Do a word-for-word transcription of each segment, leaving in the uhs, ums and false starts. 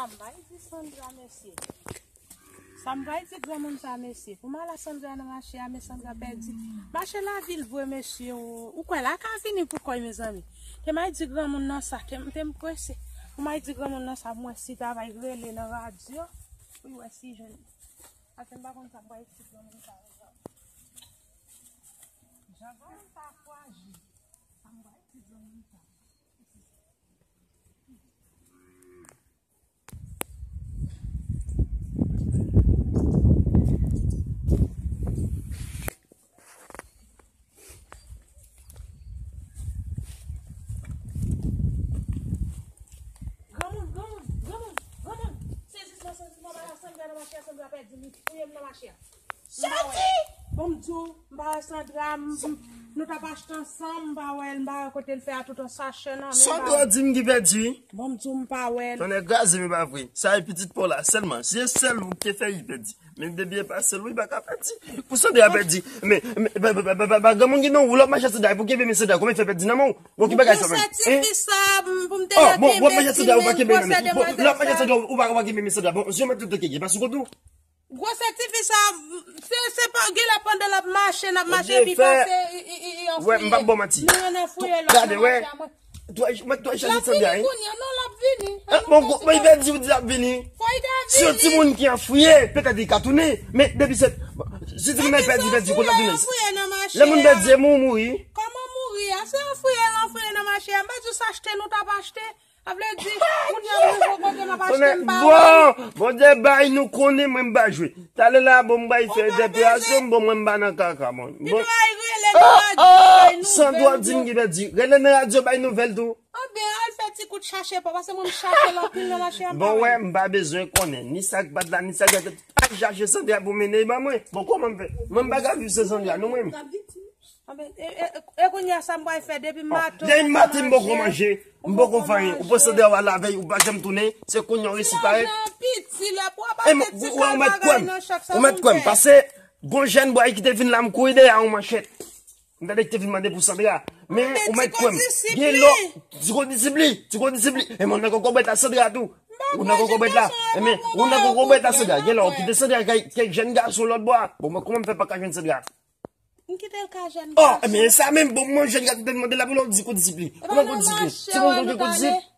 M bay di Sandra, mesye. Sa m pral di granmoun sa, mesye? Pou m al a Sandra nan mache a, men Sandra pèdi. Mache lavil vre, mesye, o. Ou kwè l a ka vini pou kòy, mezanmi? Te m al di granmoun nan sa, te m, te m prese. Pou m al di granmoun nan sa, m wè si travay rele nan radyo. Pou l wè si jwenn. Paske m pa konn sa m pral di granmoun sa, mezanmi. Jan granmoun sa fwajil. Sa m pral di granmoun sa. Granmoun, granmoun, granmoun, granmoun. Sezisman, sezisman, bagay Sandra nan mache a, Sandra pèdi, li fouye m nan mache a. Soti! Bon, m di w, m pa wè Sandra, m, m, nou t ap achte ansanm, m pa wè l, m pa wè kote l fè a tout an sachè nan men. Sandra di m ki pèdi. Bon, m di w, m pa wè l. Tonnè kraze, men pa vre. Sa e pitit pa w la sèlman. Si e sèl ou ki te fè li pèdi. Men depi e pa sèl ou, li pa ka pèdi. Pou Sandra pèdi. Men, men, pa, pa, pa, pa, pa, pa, granmoun ki nan ou, lòt mache Sandra, pou kenbe men Sandra, kòman l fè pèdi nan men w? Bon, ki bagay sa menm? Gwosè tifi sa, m, pou m te gentan kenbe ti men, gwosè demwazèl sa. Lòt mache Sandra, ou pa, ou pa kenbe men Sandra. Bon, je mèt tout ke gen, pa sou kont ou. Gwosè tifi sa, se, se pa, genlè pandan l ap mache, n ap mache, epi panse, i, i, i, i anfouye. Wè, m p ap ba w manti. Men ann anfouye lòt nan mache a, mwen. L ap vini kounye a, non, l ap vini. Bon, bon, li pèdi, ou di l ap vini. Fò l ta vini. Si yon timoun ki anfouye, petèt li ka tounen. Men depi se, si timoun nan pèdi, pèdi, kote l ap tounen? Lè moun pèdi, e mouri, mouri. Kòman mouri a? Se anfouye l anfouye nan mache a. M pa di w se achte nou t ap achte. Sa vle di, kounye a m rive kote m ap achte, m pa wè l. Bon, Bondye bay nou konnen, mwen m pa jwe. Talè la, bon, m bay fè entèpretasyon, bon, mwen m pa nan kaka, bon. Pito al rele nan radyo, bay nouvèl. Sandra di m ki pèdi. Rele nan radyo, bay nouvèl tou. Anben, al fè ti kout chache pa, paske mwen m chache l anpil nan mache a, m pa wè l. Bon, wè, m pa bezwen konnen ni sa k bat la, ni sa k bat la. Al chache Sandra pou mennen l ban mwen. Bon, kòman m fè? Mwen m pa ka viv san Sandra, non, mwen. Anben, e, e, e kounye a sa m pral fè depi maten. Depi maten m poko manje, m poko fè anyen. Ou panse de a lavèy, ou pa janm tounen, se kounye a w resi parèt. Lajan piti la, pou w ap achte ti kal bagay nan chak sa moun fè. Ou mèt kwè m, paske gon jèn bway ki te vin la, m kouri dèyè a yon manchèt. M tande ki te vin mande pou Sandra. Men ou mèt kwè m. Gen lò, ti kondisip li, ti kondisip li. E mwen nan kokobèt la Sandra tou. Ou nan kokobèt la. E men, ou nan kokobèt la Sandra. Gen lò, ou kite Sandra kay kèk jèn gason lòt bò a. Bon, mwen kòman m fè pa ka jwenn Sandra? M kite l ka jèn gason. Oh, men sa menm, bon, mwen jèn gason te mande la pou lè ou di kondisip li. Kòman kondisip li? Se mwen ki gen kondisip?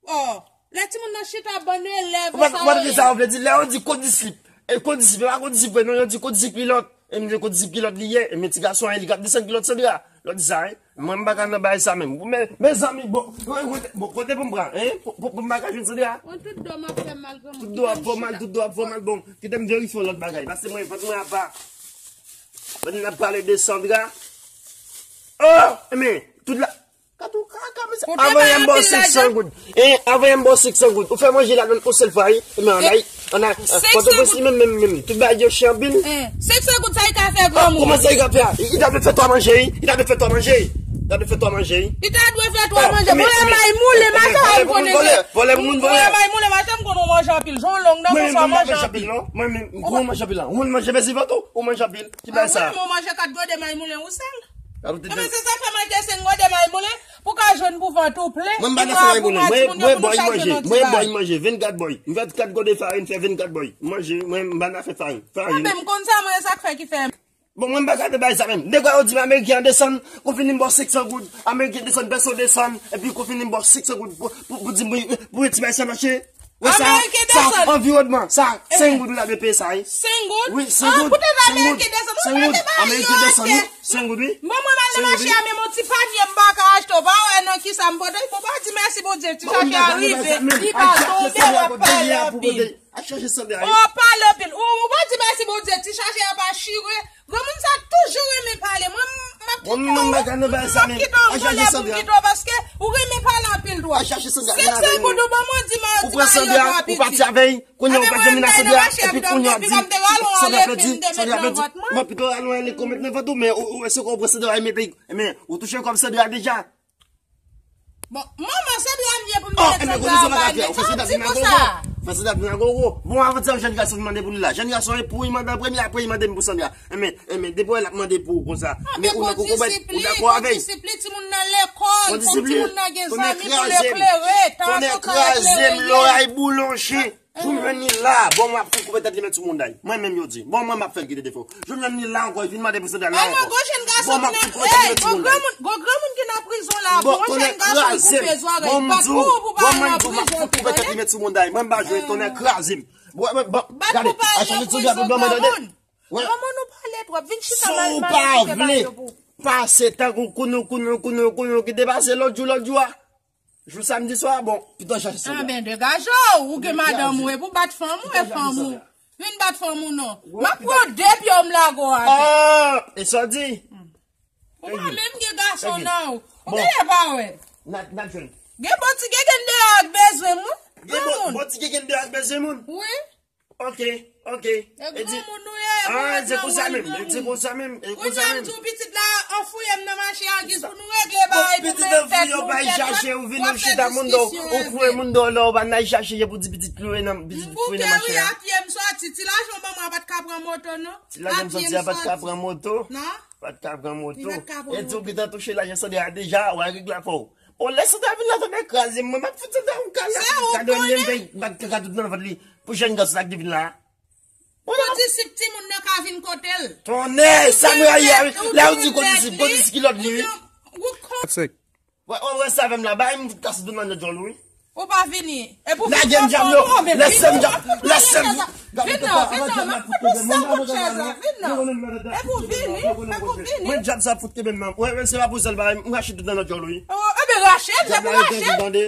Oh, lè timoun nan chita bann elèv. Ou pa, ou pa tande sa yo vle di? Lè yo di kondisip. E kondisip, e pa kondisip vre, non, yo di kondisip li lòt. E m di kondisip ki lòt li ye. E men ti gason an, li k ap desann kilòt Sandra. Lòt di sa, hein? Mwen, m pa ka nan bagay sa menm. Men, mezanmi, bon, bon, kote pou m pran, hein? Pou, pou, pou m pa ka jwenn Sandra? Mwen tout do m ap fè mal, granmoun. Tout do ap fè mal, tout do ap fè mal. Bon, kite m verifye yon lòt bagay. Paske mwen, vant mwen apa. Pandan n ap pale de Sandra. Oh, men, tout la. Gad ou kaka, mesye. Anvan yè m ba w senk san goud. Hein, anvan yè m ba w senk san goud. Ou fè manje ladann yon sèl fwa, wi. Men ann ay, ann ay, Pòtoprens li menm, menm, menm. Tout bagay yo chè anpil. Senk san goud sa li ka fè granmoun? Kòman sa li ka fè a? Li ta dwe fè twa manje, wi. Li ta dwe fè twa manje, wi. Li ta dwe fè twa manje, wi. Li ta dwe fè twa manje. Bon, lè may moulen, mache a, m konnen ke. Vòlè pou moun vòlè. Lè may moulen, mache, m konnen w manje anpil. Jan w long nan, konsa w manje anpil. Mwen menm, m gwo manje anpil la. Ou manje vèzivan tou, ou manje anpil. Ki bagay sa? Mwen, mwen manje kat gode may moulen ou sèl. Ebyen, se sa fè mwen te senk gode may moulen, pou ka jwenn pou vant ou plen. Mwen, m pa nan fè may moulen. Mwen, mwen, bòy manje. Mwen, bòy manje. Vennkat bòy. M fè kat gode farin, fè vennkat bòy. Manje, mwen, m pa nan fè farin. Farin. Anben, m konn sa, mwen, sa k fè ki fè. Bon, mwen, m pa ka nan bagay sa menm. Degwa yo di m Ameriken an desann, kou fini m ba w senk san goud. Ameriken desann, pèso desann, epi kou fini m ba w senk san goud pou, pou, pou di m, pou, pou ti bagay sa mache. Wè sa, sa, anviwònman, sa, senk goud ou ta dwe peye sa, wi. Senk goud? Wi, senk goud, senk goud, senk goud, Ameriken desann, wi, senk goud, wi. Bon, mwen, m al nan mache a, menm yon ti panye m pa ka achte, w pa wè nan kisa m pote l. Bon, pa di mèsi Bondye, ti chache a rive, li pa tonbe, w ap pale anpil. Al chache Sandra, wi. Ou pale anpil. Ou, ou pa di mèsi Bondye, ti chache a pa chire. Granmoun sa toujou renmen pale. Mwen, m ap kite w, m ap kite w an kolè pou m kite w, paske ou renmen pale anpil twòp. Al chache Sandra, vin avè nou. Senk san goud ou ban mwen, di m, di m Mario pa piti. Ou pati avè l, kounye a ou pa janm vin a Sandra, epi kounye a di Sandra pèdi, Sandra pèdi. Mwen pito al wè li konmèt nan vant ou, men ou, ou, èske ou pran Sandra, e mete, men ou touche kòb Sandra deja. Bon, manman, Sandra m ye pou m te met Sandra anba nèg, sa w di konsa? Fè Sandra vin a gogo. Bon, avan ti jèn gason vin mande pou li la. Jèn gason e pou li mande an premye, apre li mande m pou Sandra. Enben, enben, depi w wè l ap mande pou ou konsa. Men ou nan kokobèt, ou dakò avè l. Kondisip li, kondisip li, timoun nan lekòl. Fò disiplin. Timoun nan gen zanmi pou l eklere. Tonnè kraze m, loray boulonje. Jou m jwenn li la, bon, m ap fout koupe tèt li met sou mouday. Mwen menm yo di. Bon, mwen m ap fè l kite defo. Jou m jwenn li la ankò, li vin mande pou sandal la ankò. Bon, m ap fout koupe tèt li met sou mouday. Gon granmoun ki nan prizon la, bon, tonnè kraze m. Bon, m di w, bon, mwen m di w, m ap fout koupe tèt li met sou mouday. Mwen m pa jwe, tonnè kraze m. Bon, bon, gade, a chanje ti gade pou blan mwen tande. Granmoun ou pale twòp, vin chita mal mal kite bagay yo pou. Pase tankou kounou, kounou, kounou, kounou ki te pase lòt jou, lòt jou a. Jou samdi swa, bon, pito chache sandal. Anben, degaje w, ou gen madanm ou, e pou bat fanm ou, e fanm ou. Vin bat fanm ou non. M ap pran de pye w m lage w atè. Ah, e sa w di? Ou pa menm gen gason nan ou. Ou genlè pa wè. N a, n a jwenn. Gen bon ti gegen deyò ak bezwen m, wi. Gen bon, bon ti gegen deyò ak bezwen moun. Wi. Ok, ok. E di, ah, se konsa menm, se konsa menm, se konsa menm. Kounye a m di w pitit la anfouye m nan machin an giz pou nou regle bagay pou mwen fèt nou kèt. Pitit anfouye w pa al chache, ou vin ou chita moun do, ou kouye moun do la, ou pa al chache je pou di pitit kouye nan, pitit fouye nan machin an. M bouke wi, a pye m soti, ti lajan w ban mwen a pa t ka pran moto non. Ti lajan m soti a pa t ka pran moto. Non. Pa t ka pran moto. E di w gentan touche lajan Sandra deja, w a regle afè w. Bon, lè Sandra vin la, Sandra kraze m, mwen m ap fout Sandra yon kal la. Gade w menm fè bat kaka tout nan vant li. Pou jèn gason sa ki vin la. Kondisip timoun nan ka vin kote l. Tonnè, sa m rayi a wi. Lè ou di kondisip, kondisip ki lòt li wi. Wè, wè, wè sa avè m la, bay m fout kase tout nan djòl wi. Ou pa vini. E pou lage m djab yo. Lese m djab. Lese m. Vin non, vin non. Mwen pou sa bout chèz la. Vin non. E pou vini. E pou vini. Mwen djab sa fout kenbe m nan. Wè, wè, se pa pou sèl bagay. M rache tout nan djòl wi. Oh, e ben rache, se pou rache.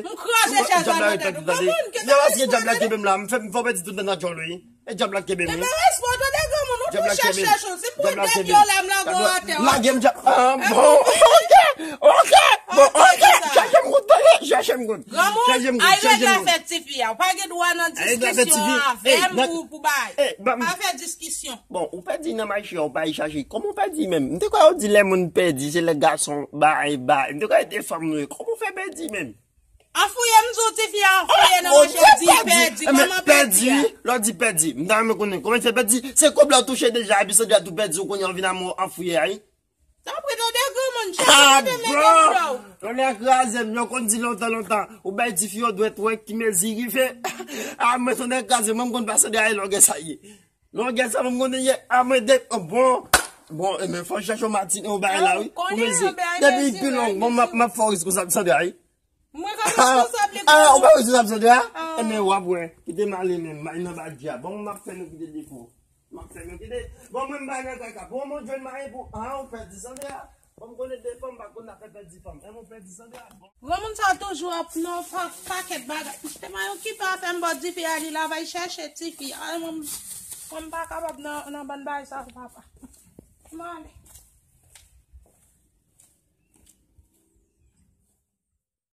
M kraze chèz la nan tèt ou. Granmoun ki ta respon. Djab la kenbe m la. M fè, m fè pèdi tout nan djòl wi. E djab la kenbe m wi. Kenbe respon, tande granmoun, ou tou chèche chans. Si m pran de pye w la, m lage w atè. Lage m djab. Ah, bon. Ok. Ok. Bon, ok. Chache m kout, tande. Chache m kout. Granmoun, ay regle afè tifi a. Ou pa gen dwa nan diskisyon avè m pou, pou bay. Pa fè diskisyon. Bon, ou pèdi nan machin an, ou pa al chache. Kòman ou pèdi menm? M te kwè yo di lè moun pèdi, se lè gason bay, bay. M te kwè se fanm nou ye. Kòman ou fè pèdi menm? Anfouye m di w tifi a anfouye nan machin, di pèdi. Kòman pèdi a? Lè w di pèdi, m ta renmen konnen kòman fè pèdi. Se kòb la w touche deja, epi Sandra tou pèdi, ou konnen w vin anfouye a wi. Tanpri tande granmoun, chèche kote mete kòb la w. Tonnè kraze m, yo konn di lontan, lontan, ou bay tifi yo dwèt, wè ki mezi ki fè. A mwen tonnè kraze m, mwen m konn pa Sandra e longè sa ye. Longè sa mwen m konn ye, a mwen de, oh, bon. Bon, e men fò chache yon matin, yon bagay la wi. Pou mezi. Depi pi long, bon, m ap, m ap fè w responsab Sandra wi. Mwen ka responsab li. Ah, ou pa responsab Sandra? Enben w ap wè, kite m ale menm, m al nan badja. Bon, m ap fè nou kite defo. M ap fè nou kite. Bon, mwen m bay nan kaka. Bon, mwen jwenn mari pou, ah, ou pèdi Sandra. Bon, m konnen de fanm, m pa konn afè pèdi fanm. Enben ou pèdi Sandra. Bon. Granmoun sa toujou ap nan pa, pakèt bagay. Te mayon ki pa fè m bò di fi a li la bay chèche tifi. Ah, mwen, mwen m pa kapab nan, nan bann bagay sa, papa. Mwen ale.